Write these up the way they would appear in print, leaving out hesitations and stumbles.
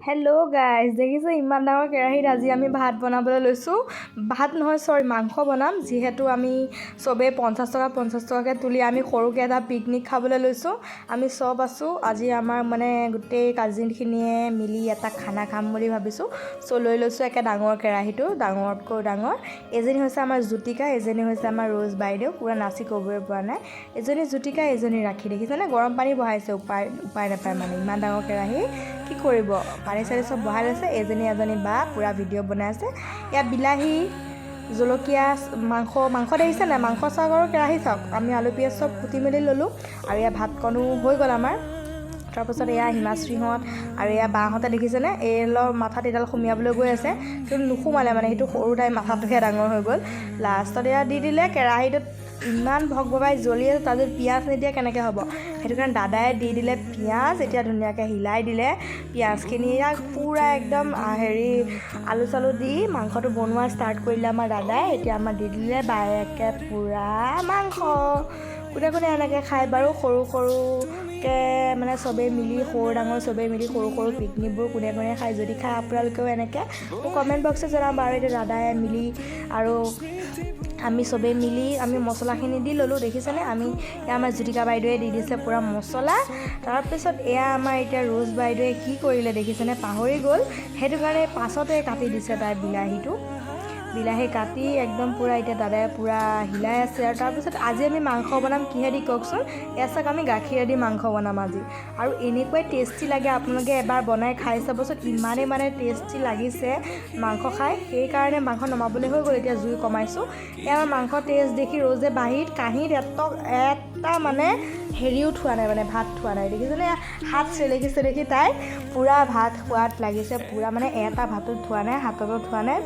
Hello' guys, দেখিছে ইমান ডাঙৰ কেৰাহীত আজি আমি ভাত বনাবলৈ লৈছোঁ। ভাত নহয়, চৰি, মাংস বনাম। যিহেতু আমি চবেই 50 টকা 50 টকাকৈ তুলি আমি সৰুকৈ এটা পিকনিক খাবলৈ লৈছোঁ। আমি চব আছোঁ। আজি আমাৰ মানে গোটেই কাজিনখিনিয়ে মিলি এটা খানা খাম বুলি ভাবিছোঁ। চ' লৈ লৈছোঁ একে ডাঙৰ কেৰাহীটো, ডাঙৰতকৈও ডাঙৰ। এজনী হৈছে আমাৰ জ্যোতিকা, এজনী হৈছে আমাৰ ৰ'জ বাইদেউ। পূৰা নাচি ক'বই পৰা নাই। এজনী জ্যোতিকা, এজনী ৰাখি। দেখিছেনে, গৰম পানী বহাইছে। উপায় উপায় নাপায় মানে ইমান ডাঙৰ কেৰাহী কি কৰিব? পানী চানী চব বহাই লৈছে। এজনী এজনী বা পূৰা ভিডিঅ' বনাই আছে। ইয়াত বিলাহী, জলকীয়া, মাংস। মাংস দেখিছে নাই? মাংস চাওক আৰু কেৰাহী চাওক। আমি আলু, পিঁয়াজ চব কুটি মেলি ল'লোঁ আৰু ইয়াত ভাতকণো হৈ গ'ল আমাৰ। তাৰপাছত এয়া হিমাশ্ৰীহঁত আৰু এয়া বাহঁতে, দেখিছেনে, এইডালৰ মাথাত এইডাল সুমিয়াবলৈ গৈ আছে, কিন্তু নোসোমালে। মানে সেইটো সৰু, তাইৰ মাথাটোহে ডাঙৰ হৈ গ'ল। লাষ্টত এয়া দি দিলে। কেৰাহীটোত ইমান ভক ভকাই জ্বলি আছে, তাত যদি পিঁয়াজ নিদিয়ে কেনেকৈ হ'ব? সেইটো কাৰণে দাদাই দি দিলে পিঁয়াজ। এতিয়া ধুনীয়াকৈ হিলাই দিলে পিঁয়াজখিনি। ইয়াক পূৰা একদম হেৰি আলু চালু দি মাংসটো বনোৱা ষ্টাৰ্ট কৰিলে আমাৰ দাদাই। এতিয়া আমাৰ দি দিলে বায়েকে পূৰা মাংস। কোনে কোনে এনেকৈ খায় বাৰু, সৰু সৰুকৈ মানে চবেই মিলি, সৰু ডাঙৰ চবেই মিলি সৰু সৰু পিকনিকবোৰ কোনে কোনে খায়? যদি খায় আপোনালোকেও এনেকৈ, মোক কমেণ্ট বক্সত জনাব। আৰু এতিয়া দাদাই মিলি আৰু আমি চবেই মিলি আমি মছলাখিনি দি ল'লোঁ। দেখিছেনে, আমি এয়া আমাৰ জ্যোতিকা বাইদেৱে দি দিছে পূৰা মছলা। তাৰপিছত এয়া আমাৰ এতিয়া ৰ'জ বাইদেৱে কি কৰিলে দেখিছেনে? পাহৰি গ'ল, সেইটো কাৰণে পাছতে কাটি দিছে তাই বিলাহীটো। বিলাহী কাটি একদম পূৰা এতিয়া দাদাই পূৰা হিলাই আছে। আৰু তাৰপিছত আজি আমি মাংস বনাম কিহেদি কওকচোন? এয়া চাওক, আমি গাখীৰেদি মাংস বনাম আজি। আৰু এনেকুৱাই টেষ্টি লাগে, আপোনালোকে এবাৰ বনাই খাই চাবচোন। ইমানেই মানে টেষ্টি লাগিছে মাংস খাই। সেইকাৰণে মাংস নমাবলৈ হৈ গ'ল, এতিয়া জুই কমাইছোঁ। এয়া আমাৰ মাংস টেষ্ট দেখি ৰ'জে বাহিৰত কাঁহীত এটা মানে হেৰিও থোৱা নাই, মানে ভাত থোৱা নাই। দেখিছেনে, হাত চেলেকি চেলেকি তাই পূৰা ভাত খোৱাত লাগিছে। পূৰা মানে এটা ভাতো থোৱা নাই, হাততো থোৱা নাই,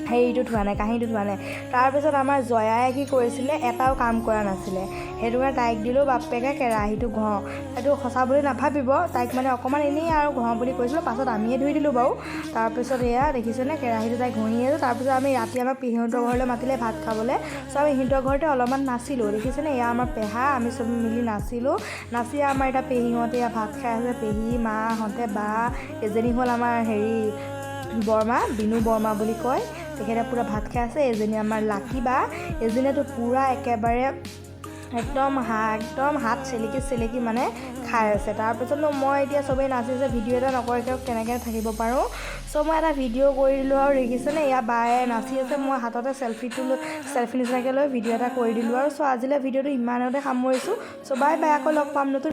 হেৰিটো থোৱা নাই, কাঁহীটো থোৱা নাই। তাৰপিছত আমাৰ জয়াই কি কৰিছিলে? এটাও কাম কৰা নাছিলে। সেইটো কাৰণে তাইক দিলোঁ, বাপেকে কেৰাহীটো ঘঁহ। সেইটো সঁচা বুলি নাভাবিব, তাইক মানে অকণমান এনেই আৰু ঘঁহ বুলি কৈছিলোঁ। পাছত আমিয়ে ধুই দিলোঁ বাৰু। তাৰপিছত এয়া দেখিছেনে, কেৰাহীটো তাই ঘঁহি আছে। তাৰপিছত আমি ৰাতি আমাক পেহীহঁতৰ ঘৰলৈ মাতিলে ভাত খাবলৈ। চ' আমি সিহঁতৰ ঘৰতে অলপমান নাচিলোঁ। দেখিছেনে, এয়া আমাৰ পেহা। আমি চব মিলি নাচিলোঁ। নাচি আমাৰ এতিয়া পেহীহঁতে এয়া ভাত খাই আছে। পেহী, মাহঁতে, বা। এজনী হ'ল আমাৰ হেৰি বৰমা, বিনু বৰমা বুলি কয়। তেখেতে পূৰা ভাত খাই আছে। এজনী আমাৰ লাকি বা। এজনীয়েতো পূৰা একেবাৰে একদম হাত চেলেকি চেলেকি মানে খাই আছে। তাৰপিছতনো মই এতিয়া চবেই নাচিছে, ভিডিঅ' এটা নকৰাকৈ কেনেকৈ থাকিব পাৰোঁ? চ' মই এটা ভিডিঅ' কৰি দিলোঁ। আৰু দেখিছেনে, এয়া বায়ে নাচি আছে, মই হাততে চেলফিটো লৈ, চেলফি নিচিনাকৈ লৈ ভিডিঅ' এটা কৰি দিলোঁ। আৰু চ' আজিলৈ ভিডিঅ'টো ইমানতে সামৰিছোঁ। চ' বাই বাই, আকৌ লগ পাম নতুন